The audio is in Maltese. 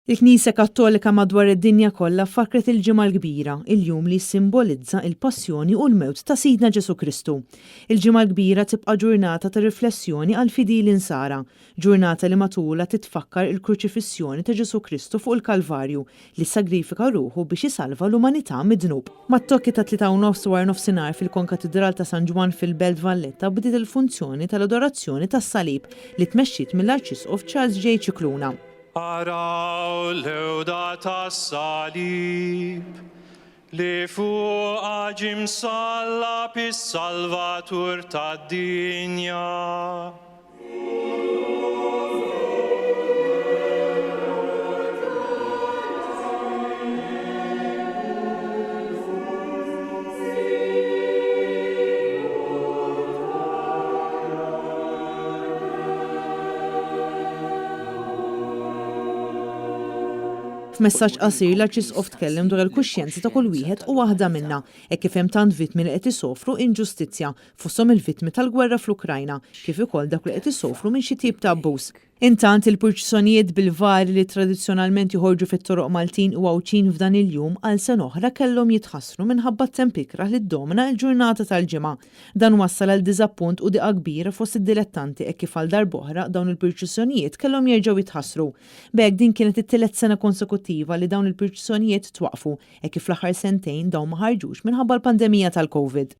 Il-Knisja Kattolika madwar id-dinja kollha fakkret il-Ġimgħa l-Kbira, il-jum li jissimbolizza il-passjoni u l-mewt ta' Sidna Ġesù Kristu. Il-Ġimgħa l-Kbira tibqa' ġurnata ta' riflessjoni għall-fidili Nsara, ġurnata li matulha titfakkar il-kruċifissjoni ta' Ġesù Kristu fuq il-Kalvarju li ssagrifika ruħu biex isalva l-umanità mid-dnub. Mat-tokki tat-tlieta u nofs waranofsinhar fil-Konkatidral ta' San Ġwann fil-Belt Valletta bdiet il-funzjoni tal-Adorazzjoni tas-Salib li tmexxiet mill-Arċisqof Charles J. Scicluna. Araw l-għuda tas-salib li fuqha ġie msallab is-Salvatur tad-dinja. F'messaġġ qasir l-Arċisqof tkellem dwar il-kuxjenza ta' kull wieħed u waħda minna, hekk kif hemm tant vittmi li qed isofru inġustizzja, fosthom il-vittmi tal-gwerra fl-Ukrajna, kif ukoll dawk li qed isofru minn xi tip ta' abbuż. Intant, il-purċissjonijiet bil-vari li tradizzjonalment joħorġu fit-toroq Maltin u Għawdxin f'dan il-jum għal sena oħra kellhom jitħassru minħabba t-temp ikrah li ddomina l-ġurnata tal-Ġimgħa. Dan wassal għal diżappunt u diqa kbira fost id-dilettanti hekk kif għal darb'oħra dawn il-purċissjonijiet kellhom jerġgħu jitħassru. B'hekk din kienet it-tielet sena konsekuttiva li dawn il-purċissjonijiet twaqqfu hekk kif fl-aħħar sentejn dawn ma ħarġux minħabba l-pandemija tal-Covid.